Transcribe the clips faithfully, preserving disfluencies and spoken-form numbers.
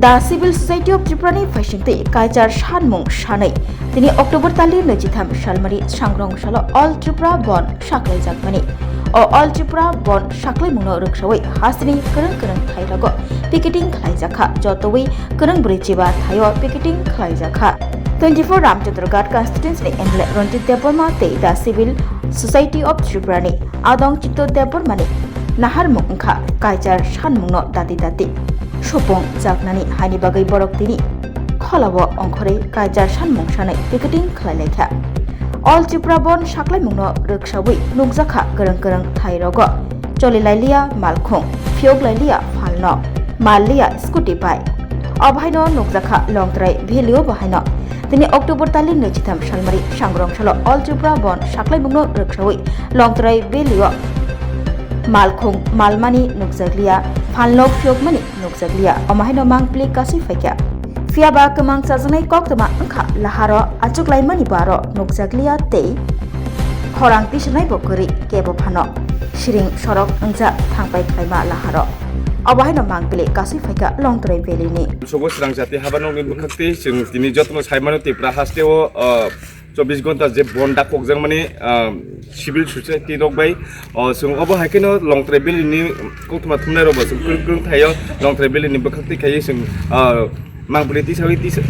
The Civil Society of Tripura ni phaisingtwi kaichar sanmung sanwi tini October talni naichitham salmari sangrong salo All Tripura Bandh saklaijakmani. O All Tripura Bandh saklaimungno rwksawi hasteni kwrwng kwrwng thairogo picketing khlaijakha, jotoi kwrwng brwi chiba thaio picketing khlaijakha. Twenty-four Ramchandra Ghat constituency ni M L A Ranjit Debbarma tei The Civil Society of Tripura ni adong Chitto Debbarma ni naharmung wngkha kaichar sanmungno dati dati supung jaknani, haini bagwi borok tini kholao ongkhorwi kaichar sanmung sanai picketing khlai laikha. All Tripura Bandh saklaimungno rwksawi nukjakha kwrwng kwrwng thairogo. Choli lailiya malkhung, phiyok lailiya phalno, mal liya scooty bai. Obo haino nukjakha Longtrai Valley o bo haino. Tini October talni naichitham salmari sangrong salo All Tripura Bandh saklaimungno rwksawi Longtrai Valley o malkhung malmani nukjakliya, phalno phiyokmani nukjakliya. Omo haino mangpili kasui phaikha. Phiyaba kwmang chajaknai koktwma wngkha laharo achuklaimani bo aro nukjakliya tei khorang tisanai bo kwrwi kebo phano siring sorok wngjak thangpai khlaima laharo. Obo haino mangpili kasui phaikha Longtrai Valley ni. Sobo srang jati habanokni bwkhakti chwng tini jotono saimano Tripura hasteo, uh, chobbish ghonta je bandh dakokjakmani, ah, civil society rok bai, oh, chwng obo hai kheno Longtrai Valley ni koktwma thumnai rok bo chwng kwrwng kwrwng thaio Longtrai Valley ni bwkhak twi khaiwi chwng, ah, mangpili tisawi tisa,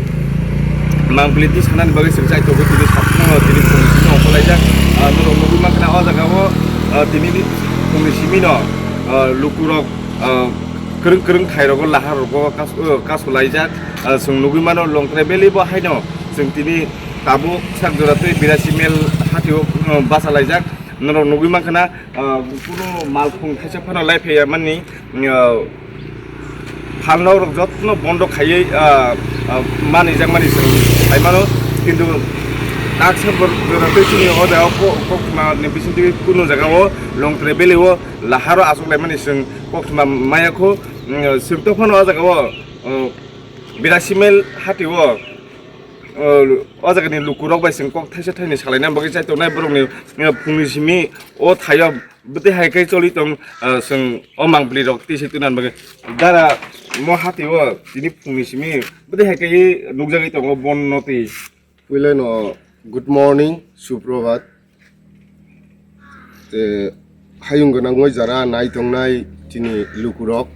mangpili tisanani bagwi chwng chaitogwi tini saphano tini phung simi ongkhorlaijak. Ah, norok nugwi mankha o jaga o, ah, tini ni phungni simi no, ah, lukurok, ah, kwrwng kwrwng thai rogo lahar rogo kas-, ah, kasulaijak. Ah, chwng nugwi mano Longtrai Valley bo haino chwng tini tabuk sak jora tei birasi mel hatio, uh, bachalaijak. Norok nugwi mankha na, uh, kunu malkhung thaisa phano lai phaiya mani, uh, phalno rok jotono bondo khaiwi, uh, uh, manijak mani chwng sai mano. Kintu tak sak jora tei chini o jaga o ko-, koktwma ni bisingtwi kunu jaga o Longtrai Valley o laharo achuk lai mani chwng koktwma maya kho. Mm, chwng to phano o jaga o, uh, birasi mel hatio. O, o jagani lukurok bai chwng kok thaisa thaini salaina bagwi chai tongnai borokni, eh, phungni simi o thaio bwtwi hai khe choli tong, eh, chwng o mangpili rok twi se twinan bagwi dara mo hatio tini phungni simi bwtwi hai khe nukjagwi tongo bono twi. Puilano good morning, suprabhat. Te hayung gwnangwi jara nai tongnai chini lukurok,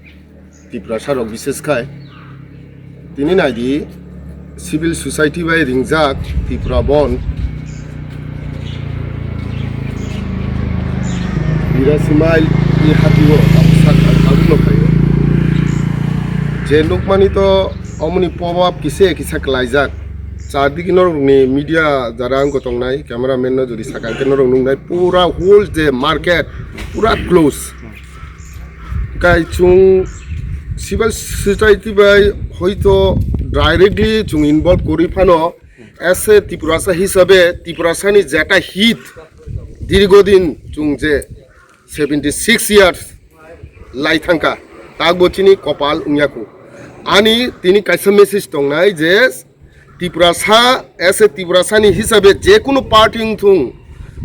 Tiprasa rok bises khai. Tini naidi, civil society bai ringjak Tripura Bandh. Birasi mile ni hatio tabuk sak ang tabukno khaio. Je nukmani to omoni pop up kisa kisa klaijak. Chardiki norokni media jara wngkha tongnai, cameraman no jodi sakha hwnkhe norok nuknai pura whole je market pura close. Kai chwng civil society bai hoito directly chwng involve kwrwi phano, as a Tiprasa hisabe Tiprasani jeta hit dirgodin chwng je seventy six years lai thangkha, takbo chini kopal wngya kho. Ani tini kaisa message tongnai je Tiprasa, as a Tiprasani hisabe je kunu party wngthung,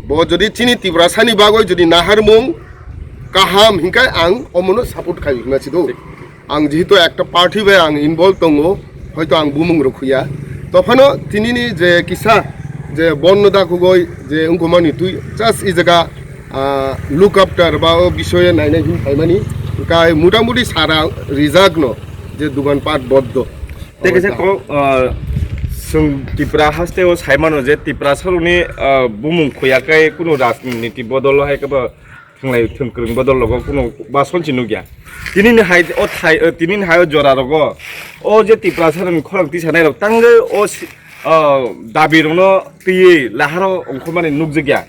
bo jodi chini Tiprasani bagwi jodi naharmung kaham hinkhe ang omono support khai hwnma sido. Ang jehetu ekta party bai ang involve tongo, hoito ang bumung rok huya. Tophano tinini je kisa je bonno dakugoi je wngkha mani twi just i jaga, ah, look after ba o bisoye nainai hin phaimani. Kai mutamuti sara rijak no je dugan pat boddo. Tei kaisa kok, ah, chwng Tipra haste o saimano je Tiprasa rokni, ah, bumung khuya kai kunu rajniti bodol hai kebo thanglai thwng kwrwng bodol rogo kunu ba sonsi nukya. Tinini hai o thai, eh, tinini hai o jora rogo o je Tiprasa rokni khorang tisanai rok tangwi o si-, ah, dabi rokno twiwi laharo ongkhormani nukjakya.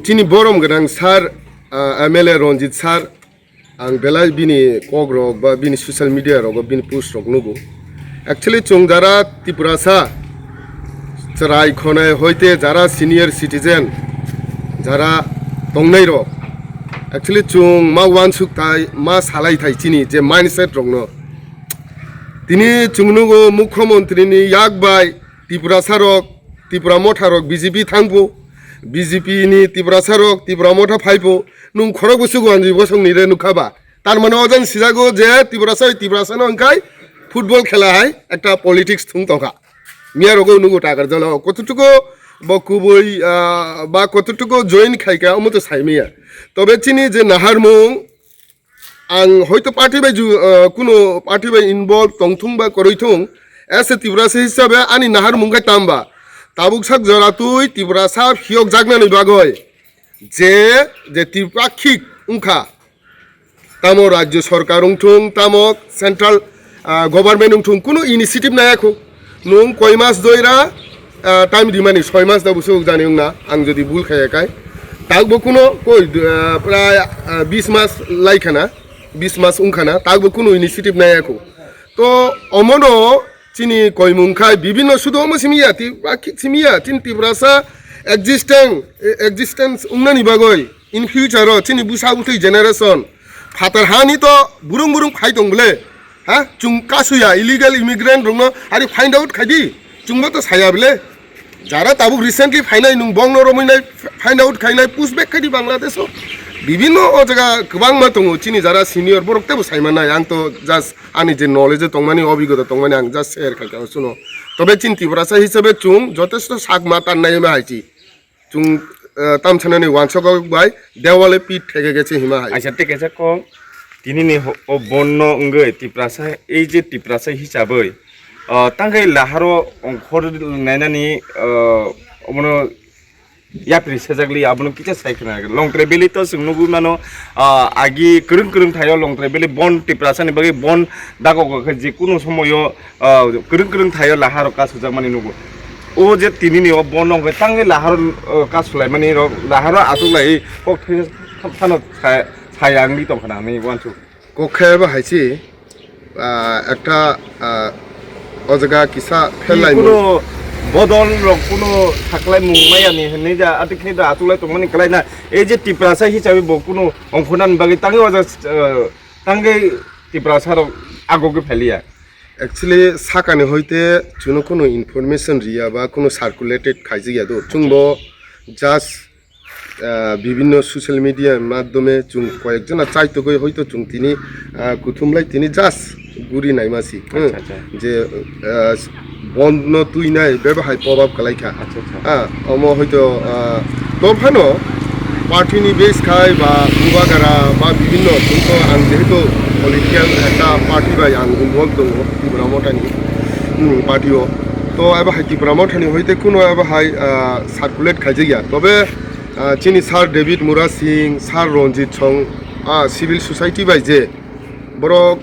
Chini borom gwnang sir, ah, M L A Ranjit sir, ang belai bini kok rok ba bini social media rogo bini post rok nugo. Actually, chwng jara Tiprasa chwrai khonai hoite jara senior citizen jara tongnai rok, actually, chwng ma uansuk thai, ma salai thai chini je mindset rokno. Tini chwng nugo Mukhyamantri ni yak bai Tiprasa rok, Tipra Motha rok B J P thangbo, B J P ni Tiprasa rok Tipra Motha phaibo, nwng khorok bwswk wanjwi bosong ni re nukha ba? Tar mane o jang sijago je Tiprasa bai Tiprasa no hwnkhai Football khela hai ekta politics thung tongkha. Miya rogo nugo tagar jalo kototuko bo kubui, ah, ba kototuko join khaika omo to saimiya. Tobe chini je naharmung ang hoito party bai ju, ah, kuno party bai involve tongthung ba koroithung, as a Tiprasa hisabe ani naharmung khai tamba. Tabuk sak jora tui Tiprasa phiyok jaknani bagoi je, je Tiprakhik wngkha. Tamo rajyo sorkar wngthung, tamo central, ah, government wngthung, kunu initiative naya kho. Nung koi mas doira, ah, time rimani soi mas da buso jani wngna, ang jodi bul khaya kai. Takbo kuno koi, ah, prai, ah, bis mas lai khana, bis mas wng khana, takbo kunu initiative naya kho. To omono chini koimung khai bibinno sudo omo simi ya, ti, ba ki-, simi ya, chini Tiprasa existence, e-, existence wngnani bagoi. In future o chini bwsa bwtwi generation phatar hani to burung burung phai tong bole, ha? Chwng kasuya illegal immigrant rokno hari find out khai di, chwngbo to saya bole. Jara tabuk recently phainai nung bongno romwi nai, find out khainai, push back khai di Bangladesh o. Bibinno o jaga kwbangma tongo chini jara senior borok tebo saimanai, ang to just ani je knowledge tongmani, obigota tongmani ang just share khai kha suno. Tobe chini Tiprasa hisabe chwng jotesto sak ma tan nai ma hai chi. Chwng, eh, tamsanani wansokok bai dewale pit theke gese hima hai. Aisa, tei kaisa kok, tinini ho-, o bonno wngwi Tiprasa, ei je Tiprasa hisabwi, ah, tangkai laharo ongkhor nainani, ah, omono yapri sejakli, abono kisa sai khna. Longtrai Valley to chwng nugwi mano, ah, agi kwrwng kwrwng thaio Longtrai Valley bon Tiprasani bagwi bon dago khe je kuno somoyo, ah, kwrwng kwrwng thaio laharo kasu jakmani nugo. O je tinini o bono hwnkhe tangwi lahar, o, kasulaimani rok, laharo achuklai kok thwi phano sa-, sayangwi tongkha na hinwi uansuk. Kok khe bo hai se, ah, ekta, ah, o jaga kisa pherlaimung. Kuno bodol rok kuno saklaimung maya ni hinwi da, atikhe da achuklai tongmani kwlai na. Ei je Tiprasa hisabe bo kuno ongkhornani bagwi tangwi o jaga, ah, tangwi Tiprasa rok agogwi phailiya. Actually, sakani hoite chwngno kunu information riya ba kunu circulated khaijakya do. Chwngbo just, ah, bibinno social media madhyome chwng koyekjona chaitogwi hoito chwng tini, ah, kuthumlai tini just guri naima si, hmm, acha, acha. Je, ah, bondno twinai bebahai pobab kalaikha. Acha, acha. Ah, omo hoito, ah, to phano party ni base khai ba bubagara ba bibinno chwngno ang jehetu political ekta party bai ang involved tongo Tipra Mothani, hmm, party o. To abo hai Tipra Mothani hoite kuno abo hai, ah, circulate khaijakya. Tobe, ah, chini Sir David Murasing, Sir Ranjit Song, ah, civil society bai je borok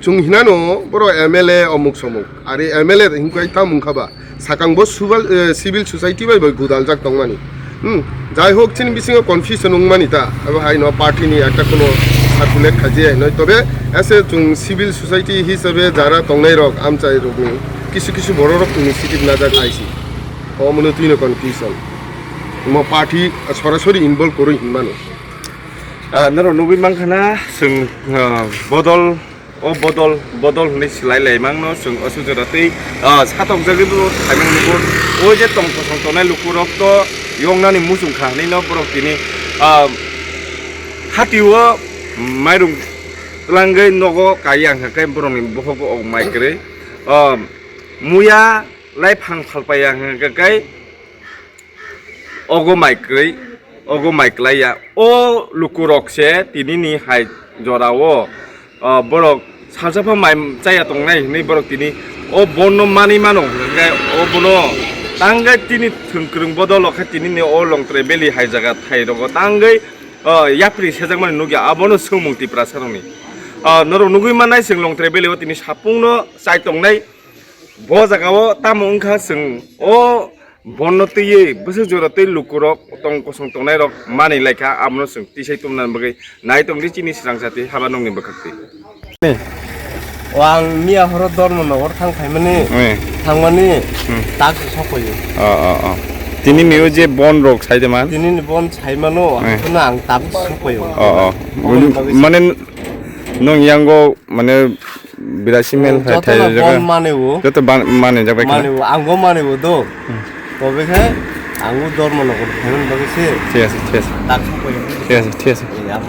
chwng hinano borok M L A omuk somuk. Ari M L A hinkhai tamo wngkha ba? Sakang bo subal, eh, civil society bai bai gudaljak tongmani. Hmm, jai hok chini bisingo confusion wngmani ta. Abo hai no party ni ekta kuno circulate khaji hai no. Tobe ase chwng civil society hisabe jara tongnai rok amchai rokni kisu kisu borok rok initiative najak hai si. Omono twino confusion. Mo party sorasori involve koroi hinmano. Ah, norok nugwi mankha na, chwng, ah, bodol, o bodol, bodol hwnwi swlai lai mangno chwng o sujura twi, ah, satokjagwi bo thaimung nugo. O je tong kosong tongnai lukurok to yoknani muchung kha hwnwi no borok tini, ah, hati o mairung twlangwi nogo kai ang kha khe borokni bokhok o mai kwrwi. Ah, muya lai phang phalpai ang kha khe ogo mai kwrwi, ogo mai kwlaiya. O lukurok se tinini hai jorao, ah, borok salsa pha mai chaya tongnai hinwi borok tini o bono manwi mano hwnkhe o bono tangwi tini thwngkwrwng bodol khe tinini o Longtrai Valley hai jaga thai rogo tangwi, ah, yapri sejakmani nukya abono swngmung Tiprasa rokni. Ah, norok nugwi mannai chwng Longtrai Valley o tini sapungno chai tongnai. Bo jaga o tamo wngkha chwng o bonno twiwi bwswk jora tei lukurok tong kosong tongnai rok manwi laikha, abono chwng tisai tongna bagwi nai tongdi chini swrang jati haba nokni bwkhak twi. O ang miya horo Dharmanagar thang phaimani, eh, thangmani, hmm, tak se sokphaio. O, o, o. Tini mio je bon rok sai de man? Tini ni bon sai mano, eh, haikhe no ang tak se sokphaio. O, o. Aboni bagwi mane nwng yango mane Birasimel hai joto thai na jaga. Bon mane o. Joto ban-, mane jaga bai khana. Mane o, ang bo mane o do. Hmm. Tobe khe ang o Dharmanagar thaiman bagwi se. Thik ase, thik ase. Tak sokphaio. Thik ase, thik ase. Ei, ama.